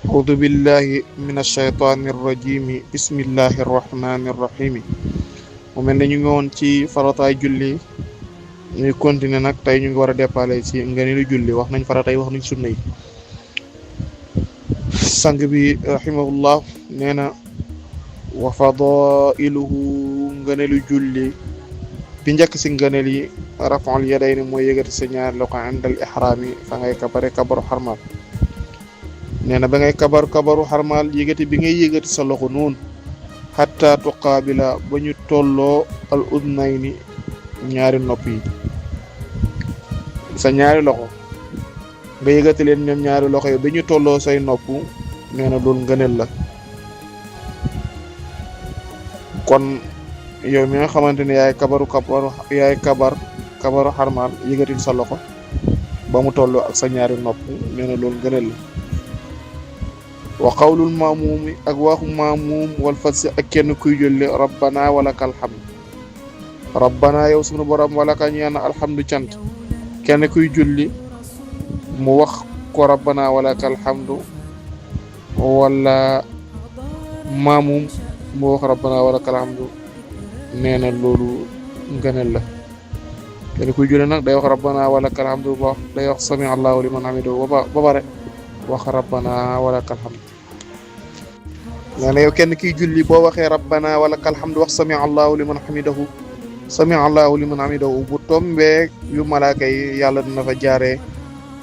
أعوذ بالله من الشيطان الرجيم بسم الله الرحمن الرحيم mu mel ne ñu ngi woon ci farataay julli ñuy continuer nag tey ñu ngi war a déppale ci ngëneelu julli wax nañ faratay wax nañ sunna yi sang bi rahimahullah nee na wa fadailuhu ngëneelu julli bi njëkk si ngëneel yi raf'ul yadayni mooy yëgati sa ñaari loxo indal ihraami fa ngay kabare kabaru xarmal nee na ba ngay kabaru xarmal yëgati bi ngay yëgati sa loxo noonu xatta tuqaabila ba ñu tolloo al udnayni ñaari nopp yi sa ñaari loxo nga yëgati leen ñoom ñaari loxo yi ba ñu tolloo say nopp nee na loolu ngëneel la kon yow mi nga xamante ne yaay kabaru xarmal yëgatil sa loxo ba mu tolloo ak sa ñaari nopp nee na loolu ngëneel la wa qawlul maamuumi ak waxu maamuum wal fasi ak kenn kuy julli rabbana walakal hamd rabbana yow sunu borom walaka ñaan alhamdu cant kenn kuy julli mu wax ko rabbana walakal hamdu wala maamuum mu wax rabbana walakal hamdu nee na loolu ngëneel la kenn kuy julli nag day wax rabbana walakal hamdu day wax sami allahu liman hamidahu ba bare wax rabbana walakal hamdu nee na yow kenn kiy julli boo waxee rabbana walakal hamdu wax sami allahu liman hamidahu bu tombee yu malaaka yi yàlla dina fa jaaree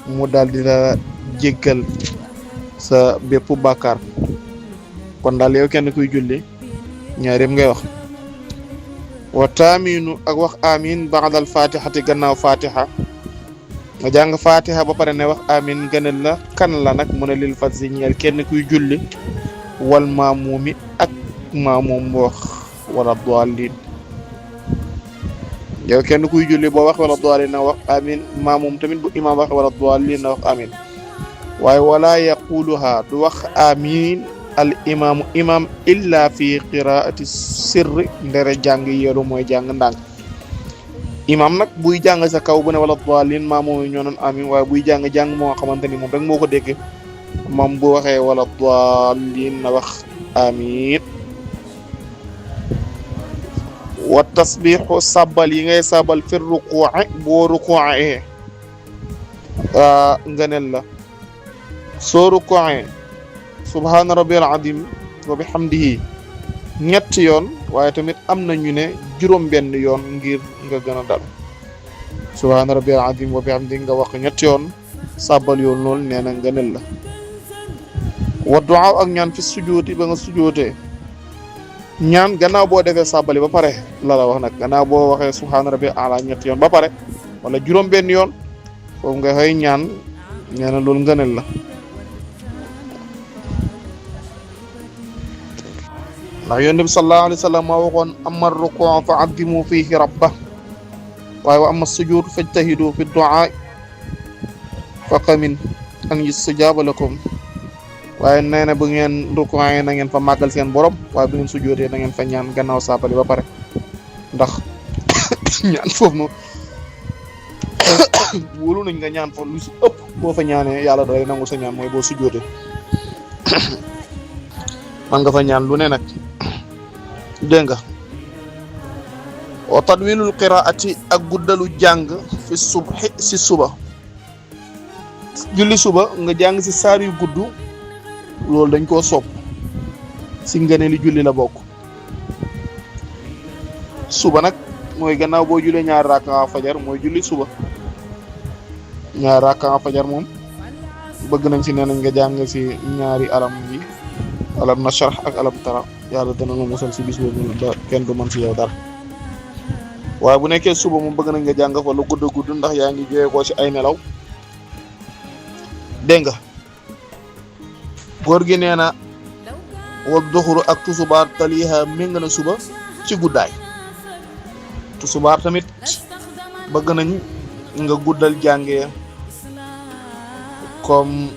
mu daal di la jéggal sa bépp bàkkaar kon daal yow kenn kuy julli ñaar yëpp ngay wax wa taaminu ak wax amin ba'dal fatihati gannaaw fatiha nga jàng fatiha ba pare ne wax amin gënal la kan la nag mu ne lil fasi ñeel kenn kuy julli wal maamuumi ak maamuum wax wala daalin yow kenn kuy julli boo wax wala daalin na wax amin maamuum tamit bu imaam wax wala daalin na wax amin waaye wala yaquluha du wax amin al imaamu imaam illa fi qiraati sirri ndere jàng yeelu mooy jàng ndànk imaam nag buy jàng sa kaw bu ne wala daalin maamuum yi ñoo noon amin waaye buy jàng moo xamante ni moom rek moo ko dégg moom bu waxee wala daalin na wax amin wa tasbixu sabal yi ngay sabal fi rukuuci boo rukuucee ngëneel la soo rukuucee subhaana rabbiyal azim wa bihamdihi ñetti yoon waaye tamit am na ñu ne juróom-benn yoon ngir nga gën a dal subhaana rabbiyal azim wa bihamdihi nga wax ñetti yoon sabal yoon loolu nee na ngëneel la wa du'a ak ñaan fi sujooti ba nga sujootee ñaan gannaaw boo defee sàbbali ba pare la wax nag gannaaw boo waxee subhaana rabbi ala ñetti yoon ba pare wala juróom-benn yoon foofu nga xëy ñaan nee na loolu ngëneel la ndax yonent bi sallallahu alayhi wa sallam maa waxoon amma rukuu fa addimu fihi rabba waaye wa amma sujud fajtahidu fi du'a fa qamin an yustajaaba lakum waaye nee na bu ngeen rukkoo na ngeen fa màggal seen borom waaye bu ngeen sujjootee na ngeen fa ñaan gannaaw saabali ba pare ndax ñaan foofu moom wóolu nañ nga ñaan foofu lu si ëpp boo fa ñaanee yàlla dalay nangu sa ñaan mooy boo sujjootee man nga fa ñaan lu ne nag dégg nga wa tadwilul qiraati ak guddalu jàng fi subhi si suba julli suba nga jàng si saar yu gudd loolu dañ koo sopp si ngëneeli julli la bokk suba nag mooy gannaaw boo jullee ñaari rakka fajar mooy julli suba ñaari rakka fajar moom bëgg nañ si nee nañ nga jàng si ñaari alam yi alam nashrah ak alam tara yàlla dana la musal si bis boobu ba kenn du mën si yow dara waaye bu nekkee suba moom bëgg nañ nga jàng fa lu gudd ndax yaa ngi jógee ko si ay nelaw dégg nga góor gi nee na wa duxuru ak tusubaar taliha méng na suba ci guddaay tusubaar tamit bëgg nañ nga guddal jàngee comme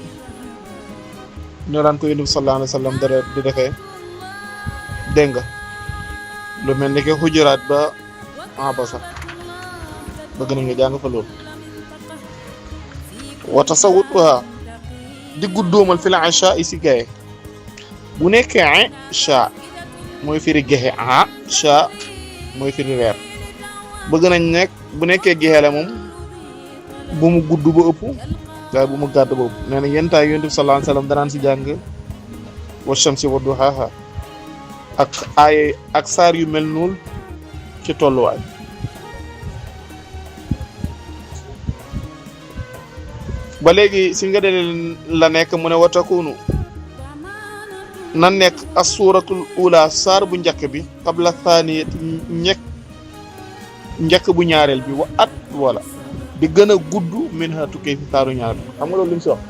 ñu daan ko yonent bi sallallahu alayhi wa sallam dara di defee dégg nga lu mel ni que xujuraat ba abasa bëgg nañ nga jàng fa loolu wa tasawut diggu dóomal fi la isha si gaye bu nekkee isha mooy firi gexe isha mooy firi reer bëgg nañ nekk bu nekkee gexe la moom bu mu gudd ba ëpp waaye bu mu gàdd ba ëpp nee na yentaay yonent bi sallallahu alayhi wasallam danaan si jàng wa shamsi wa duhaha ak ay ak saar yu mel noonu ci tolluwaay ba léegi si nga dee la nekk mu ne watakunu na nekk as-suuratul ula saar bu njëkk bi qabla thaniyat njëkk bu ñaareel bi wa at wala di gën a gudd min ha tukkee fi saaru ñaareel xam nga loolu li mu si wax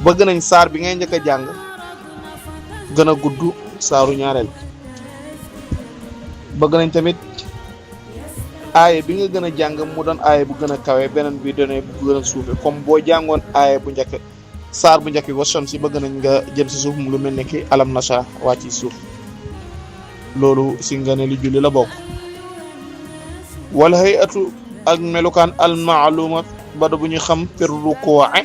bëgg nañ saar bi ngay njëkk a jàng gën a gudd saaru ñaareel bi bëgg nañ tamit aaye bi nga gën a jàng mu doon aaye bu gën a kawe beneen bi doone bu gën a suufe comme boo jàngoon aaye bu njëkk saar bu njëkk bi wa shamsi bëgg nañ nga jëm si suuf mu lu mel ne ki alam nasha wàcc ci suuf loolu si nga ne li julli la bokk wala hayatu ak melukaan al maaluma bada bu ñu xam fir rukuu'i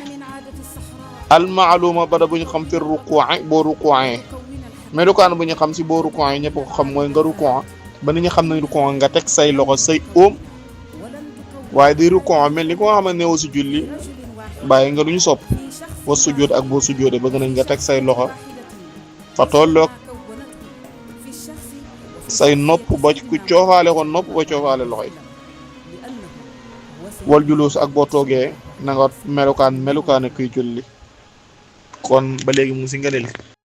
al maaluma bada bu ñu xam fir rukuu'i boo rukuu'i melukaan bu ñu xam si boo rukuu'i ñëpp ko xam mooy nga rukuu'i ba nit ñi xam nañ rukuu'i nga teg say loxo say óom waaye di rukuu'i mel ni ko nga xam ne si julli bàyyi nga lu ñu sopp wa sujjóot ak boo sujjóotee bëgg nañ nga teg say loxo fa tolloog say nopp ba ku coofaale ko nopp ba coofaale loxo yi wal julus ak boo toogee na nga melukaan kuy julli kon ba léegi mu ngi si ngëneel